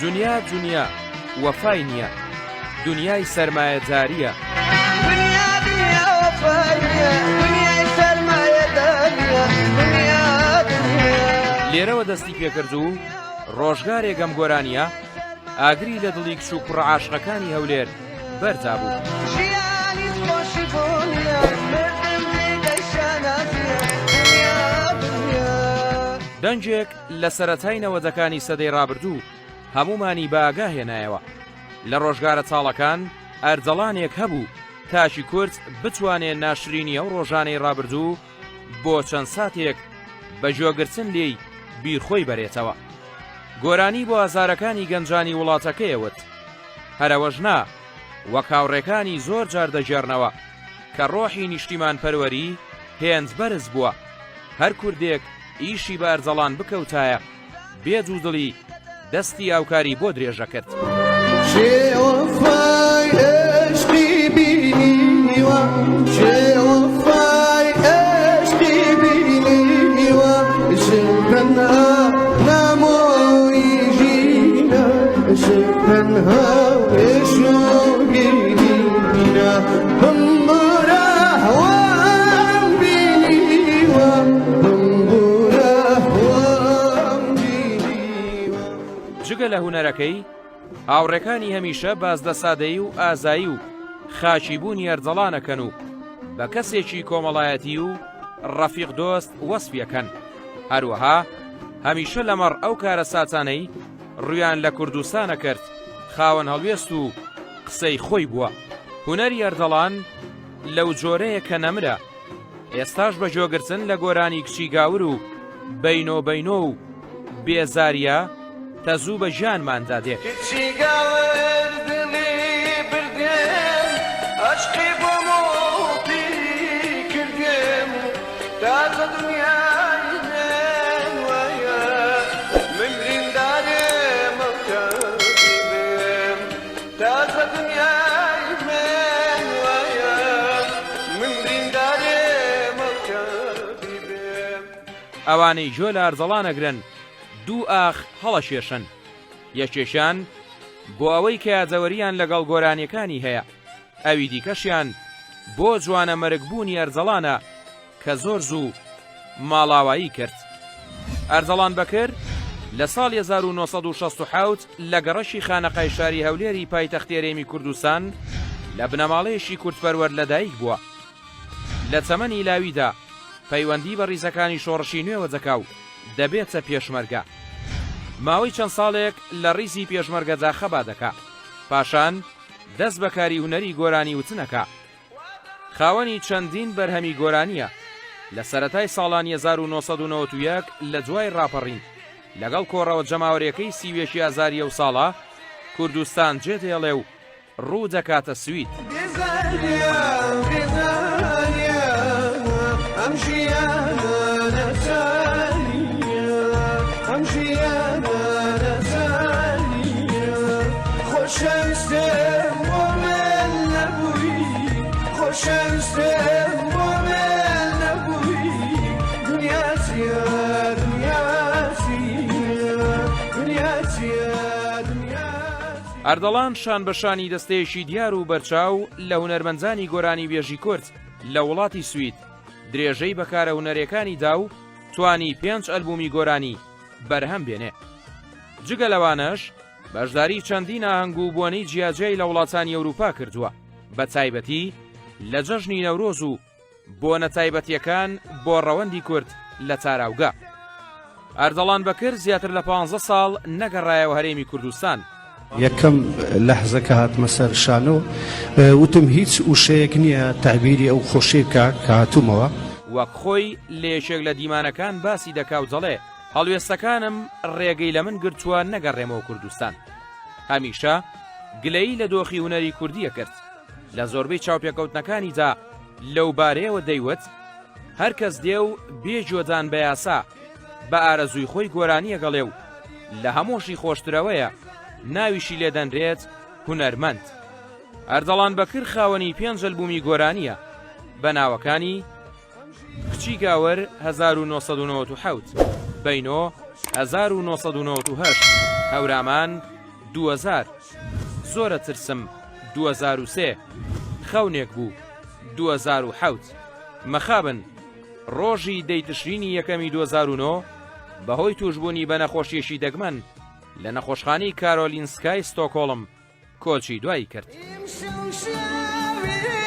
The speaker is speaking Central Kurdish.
دونیا دونیا وەفای نییە دونیای سەرمایەدارییە. دونیا دونیا وەفای نییە دونیای سەرمایەدارییە دونیا دونیا. لێرەوە دەستی پێکرد و ڕۆژگارێک ئەم گۆرانییە ئاگری لە دڵی کچ و کوڕە عاشقەکانی هەولێر بەردابوو. ژیان هیچ خۆشی بۆ نییە مردن جێگەی شانازییە دونیا دونیا. دەنگێک لە سەرەتای نەوەدەکانی سەدەی ڕابردوو هەموومانی بە ئاگا هێنایەوە. لە ڕۆژگارە تاڵەکان ئەردەڵانێک هەبوو تاکی کورد بتوانێ ناشرینی ئەو ڕۆژانەی ڕابردوو بۆ چەند ساتێک بە گوێگرتن لێی بیر خۆی بەرێتەوە. گۆرانی بۆ ئازارەکانی گەنجانی وڵاتەکەیە وت. هەرەوەش نا، وەک هاوڕێکانی زۆر جار دەگێڕنەوە کە ڕۆحی نیشتیمانپەروەری هێند بەرز بووە، هەر کوردێک ئیشی بە ئەردەڵان بکەوتایە، بێ دوودڵی دەستی هاوکاری بۆ درێژەکرد. کێ وەفای عەشقی بینیوە کێ وەفای عەشقی بینیوە عشق تەنها نامۆی ژینە عشق تەنها عێش و برینە بمبورە وام بینیوە بمبورە وام بینیوە. جگە لە هونەرەکەی، هاوڕێکانی هەمیشە باس لە سادەیی و ئازایی و خاکی بوونی ئەردەڵان ئەکەن و بە کەسێکی کۆمەڵایەتی و ڕەفیق دۆست وەسفی ئەکەن. هەروەها هەمیشە لەمەڕ ئەو کارەساتانەی ڕوویان لە کوردستان ئەکرد خاوەن هەڵوێست و قسەی خۆی بووە. هونەری ئەردەڵان لەو جۆرەیە کە نەمرە، ئێستاش بە گوێگرتن لە گۆرانی کچی گاور و بەینۆ بەینۆ و بێزارییە تەزوو بە گیانماندا دێ. کچی گاور دڵی بردم عەشقی بۆ مۆتی کردم تازە دنیای من وایە من بریندارم ئەو تەبیبم تازە دنیای من وایە من بریندارم ئەو تەبیبم. ئەوانەی گوێ لە ئەردەڵان ئەگرن دوو ئاخ هەڵەکێشن، یەکێکیان بۆ ئەوەی کە یادەوەریان لەگەڵ گۆرانیەکانی هەیە، ئەوی دیکەشیان بۆ جوانەمەرگ بوونی ئەردەڵانە کە زۆر زوو ماڵاوایی کرد. ئەردەڵان بەکر لە ساڵی 1967 لە گەڕەکی خانەقای شاری هەولێری پایتەختی هەرێمی کوردستان لە بنەماڵەیەکی کوردپەروەر لەدایک بووە. لە تەمەنی لاویدا پەیوەندی بە ڕیزەکانی شۆڕشی نوێوە دەکا و دەبێتە پێشمەرگە. ماوەی چەند ساڵێک لە ڕیزی پێشمەرگەدا خەبات دەکا. پاشان دەست بە کاری هونەری گۆرانی وتن ئەکا. خاوەنی چەندین بەرهەمی گۆرانییە. لە سەرەتای ساڵانی 1991 لە دوای ڕاپەڕین، لەگەڵ کۆڕەوە جەماوەریەکەی 31 ی ئازاری ئەو ساڵە، کوردستان جێدێڵێ و ڕوو دەکاتە سوید. ئەردەڵان شان بە شانی دەستەیەکی دیار و بەرچاو لە هونەرمەندانی گۆرانیبێژی کورد لە وڵاتی سوید درێژەی بە کارە هونەرێکانی دا و توانی پێنج ئەلبوومی گۆرانی بەرهەم بێنێ. جگە لەوانەش بەشداری چەندین ئاهەنگ و بۆنەی جیاجیای لە وڵاتانی ئەوروپا کردووە بە تایبەتی لە جەژنی نەورۆز و بۆنە تایبەتیەکان بۆ ڕەوەندی کورد لە تاراوگە. ئەردەڵان بەکر زیاتر لە پانزە ساڵ نەگەڕایەوە هەرێمی کوردستان. یەکەم لەحزە کە هاتمە سەر شانۆ وتم هیچ وشەیەک نییە تەعبیری ئەو خۆشیە بکا کە هاتوومەوە. وەک خۆی لە یەکێک لە دیمانەکان باسی دەکا و دەڵێ، هەڵوێستەکانم ڕێگەی لە من گرتووە نەگەڕێمەوە کوردستان. هەمیشە گلەیی لە دۆخی هونەری کوردی ئەکرد. لە زۆربەی چاوپێکەوتنەکانیدا لەوبارەیەوە دەیوت، هەر کەس دێ و بێ گوێدان بە یاسا، بە ئارەزووی خۆی گۆرانی ئەگەڵێ و لە هەمووشی خۆشترەوەیە ناویشی لێ دەنرێت هونەرمەند. ئەردەڵان بەکر خاوەنی پێنج ئەلبوومی گۆرانییە بە ناوەکانی، کچی گاور 1997، بەینۆ 1998، هەورامان. 2000، زۆر ئەترسم، 2003، خەونێک بوو، 2007. مەخابن ڕۆژی دەی تشرینی یەکەمی 2009 بەهۆی تووشبوونی بە نەخۆشییەکی دەگمەن لە نەخۆشخانەی کارۆلینسکای ستۆکۆڵم کۆچی دوایی کرد. ئیمشەو شەوی.